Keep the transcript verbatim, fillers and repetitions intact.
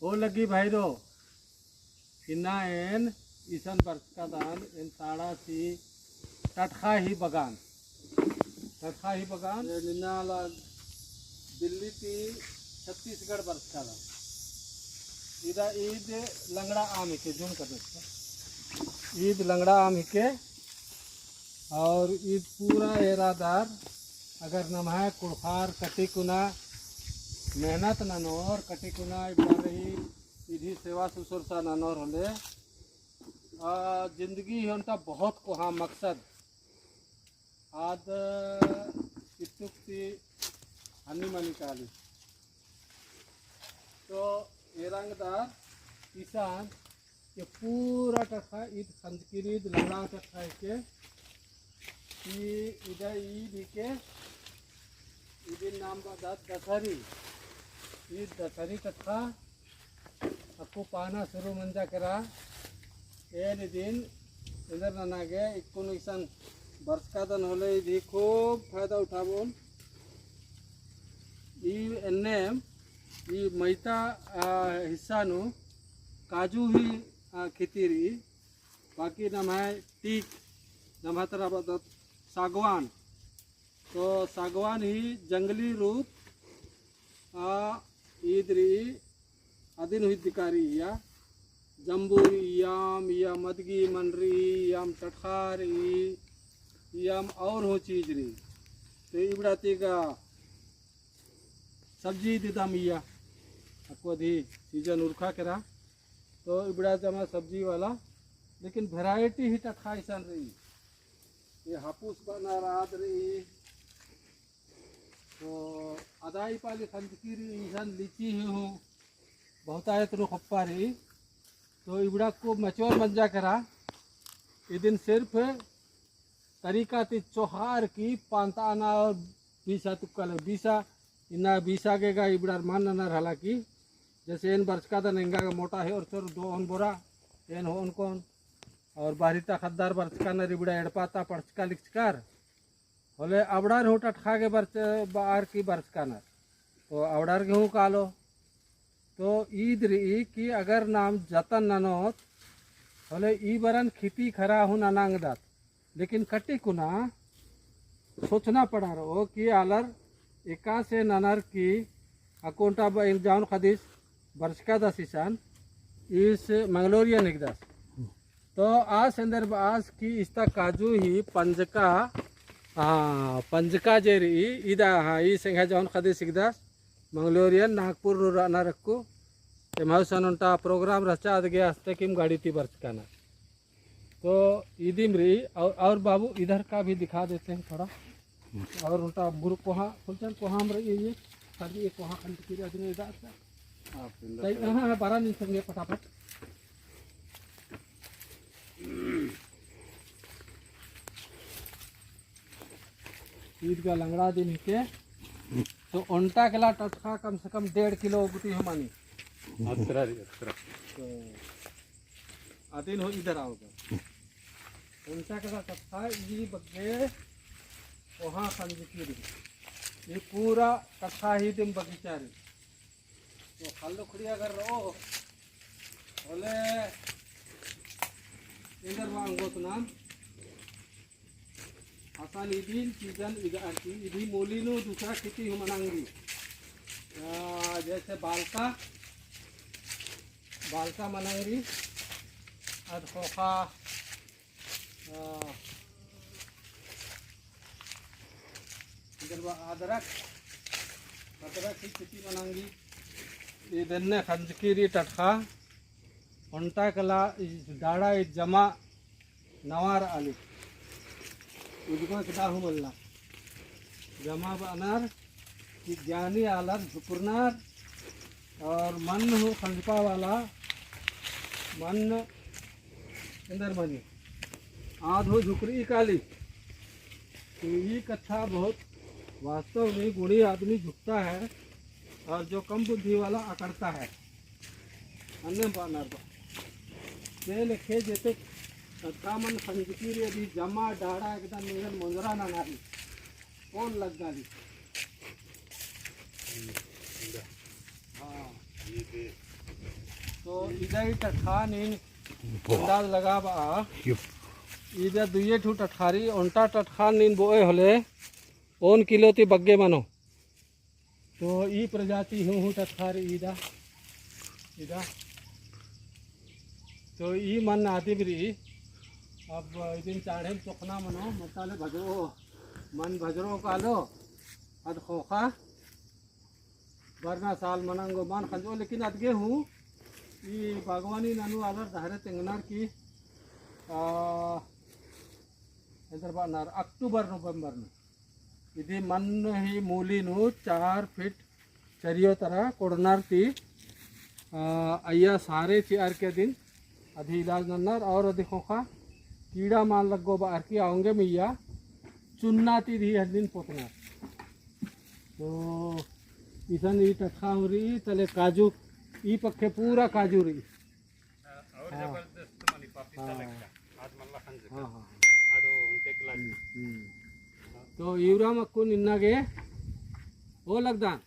ओ लग्गी भाईरो, इन्ना एन इसन बरचकादन, एन ताड़ासी टटखा ही बगान, टटखा ही बगान। एन इन्ना ला दिल्ली ती छत्तीसगढ़ बरचकादन। इदा ईद लंगड़ा आम हिके, जून कर देता। ईद लंगड़ा आम हिके, और ईद पूरा एरादर अगर नम्है कुँड़ुख़र कटिकुना मेहनत ननोर, कटिकुना इबड़ा रई, इदी सेवा सुसुरसा ननोर होले, आ, जिंदगी ही ओन्टा बहुत कोहाँ मकसद। आद इत्तुक ती हन्नी मनी काली। तो एरंगदार किसान के पूरा टटखा ईद खंजकी रई, ईद लंगड़ा टटखा हिके, कि इदा ईद हिके, इदिन नाम बअदत दसहरी। ईद दसहरी टटखा अक्कु पाना शुरू मंजा केरा। एन इदिन एन्देर नना गे, इक्कुन इसन बरचकादन होले इदी खूब फायदा उठाबओन। ई एन्ने ई मइता, आ, हिस्सा नू काजू ही, आ, खेती रई। बाकी नम्है teak, नम्है तरह बअदत सागवान। तो सागवान ही जंगली रूप, आ, ईद रई, अदिन हूँ इद्दका रई इया। जम्बू रई इयाम, इया मदगी मन रई इयाम, टटखा रई इयाम, और हूँ चीज रई। तो इबड़ा ती गा सब्जी दिदम इया, अक्कु अदी season उरखा केरा। तो इबड़ा जमा सब्जी वाला, लेकिन variety ही टटखा इसन रई। ये हापुस बअनर आद रई। तो अदा ई पाली खंजकी रई, इसन लीची ही हूँ बहुतायत नू खोप्पा रई। तो इबड़ा अक्कु mature मंजा केरा, इदिन सिर्फ तरीका ती चोहार की पान्ताना और बीसा तुक्का ले, बीसा, इन्ना बीसा गे गा इबड़ार मान ननर, हालांकि जैसे एन बरचकादन एंगा गा मोटा है और चोर दो ओन बोरा, एन हो ओन कोन, और बाहरी ता खद्दार बरचकानर इबड़ा एड़पा ता पढ़चका लिखचकर, होले अबड़ार हूँ टटखा गे बरच-, बअर की बरचकानर। तो अबड़ार गे हूँ कालो। तो ईद रई कि अगर नाम जतन ननोत, होले ई बरन खेती खरा हूँ ननांगदत। लेकिन कटिकुना सोचना पड़ा रओ कि आलर एकासे ननर की अक्कु ओन्टा ब-, जौन ख़द्दीस बरचकादस इसन, ईस मंगलोरियन हिकदस। तो आस एन्देर बअस कि इस्ता काजू ही पंजका, हाँ, पंजका जे रई, इदा, हाँ, ई सेंगा जौन ख़द्दीस हिकदस, मंगलोरियन, नागपुर नू रअनर अक्कु, एम्है सन ओन्टा program रहचा अदगे अस्ते किम गाड़ी ती बरचकानर। तो इदिम रई, और, और बाबू इधर का भी दिखा देते हैं थोड़ा। और ओन्टा मुरु कोहाँ, फुलचंद कोहाँ हम रई ये, खाली ये कोहाँ खंड की अदमी इधर से। आप इधर सही, से। हाँ, हाँ, बारह दिन संगे फटाफट। ईद गा लंगड़ा दिन हिके, तो ओन्टा केला टटखा कम से कम डेढ़ किलो गुटी हूँ मनी। अतरा रई, अतरा। तो अदिन हो इधर आओगा। ओन्टा केला टटखा ई बग्गे कोहाँ खंजकी रई। ये पूरा कत्था ही दिम बगीचा रई। तो खाल्लो खुड़ी अगर रओ, होले एन्देर मा ओंगोत नाम। असन इदिन चीजन इद-, इदी मूली नू दूसरा खेती हूँ मनांगी। आ, जैसे बालका, बालका मनांगी, अद ख़ोख़ा, आ, इधर बा अदरक, अदरक ही खेती मनांगी। इदन्ने खंजकी रई टटखा, ओन्टा केला, ई डाड़ा ई जमा नवार आली। उजमा केदा हूँ मल्ला। जमा बअनर कि ज्ञानी आलर झुकुरनर और मन हूँ खंजपा वाला मन एन्देर मनी। आद हूँ झुकरी काली। तो ई कत्था बहुत वास्तव में गुणी आदमी झुकता है और जो कम बुद्धि वाला अकड़ता है। अन्ने बअनर बा। जे लेखे जेते कत्था मन खंजकी रई अदी जमा डाड़ा एकदम निंगन मोंजरा नना रई। कौन लग्गा रई? हाँ। ये दे। तो इदा ई टटखा नीन अंदाज लगाबआ। इदा दुइये ठू टटखा रई, ओन्टा टटखा नीन बोए होले ओन किलो ती बग्गे मनो। तो ई प्रजाति हूँ हूँ टटखा रई इदा, इदा। तो ई मन आदिम रई। अब इदिन चाँड़ेम चोखना मनो, मताले भजरो, मन भजरो कालो, अद ख़ोख़ा बरना साल मना ओंगो मल ख़ंजो, लेकिन अदगे हूँ ई बागवानी ननू आलर डहरे तेंगनर की, आ, एन्देर बअनर अक्टूबर नवंबर नू। इदी मन ही मूली नू चार फीट चरियो तरा कोड़नर ती, आ, अइय्या सारे चिअर की अदिन अदी इलाज नन्नर और अदी ख़ोख़ा कीड़ा मल लग्गो बअर की औंगे मइय्या चुन्ना ती दी हल्लिन पोतनर। तो इसन ई टटखा हूँ रई, तले काजू, ई पक्खे पूरा काजू रई। हाँ, और हाँ। जबरदस्त मनी पापीता हाँ। लगता। आज मल्ला खंजका। हाँ, हाँ, हाँ। आदो उनके क्लास। हम्म, हम्म। तो इवरा मक्कुन इन्ना गे ओ लगदान।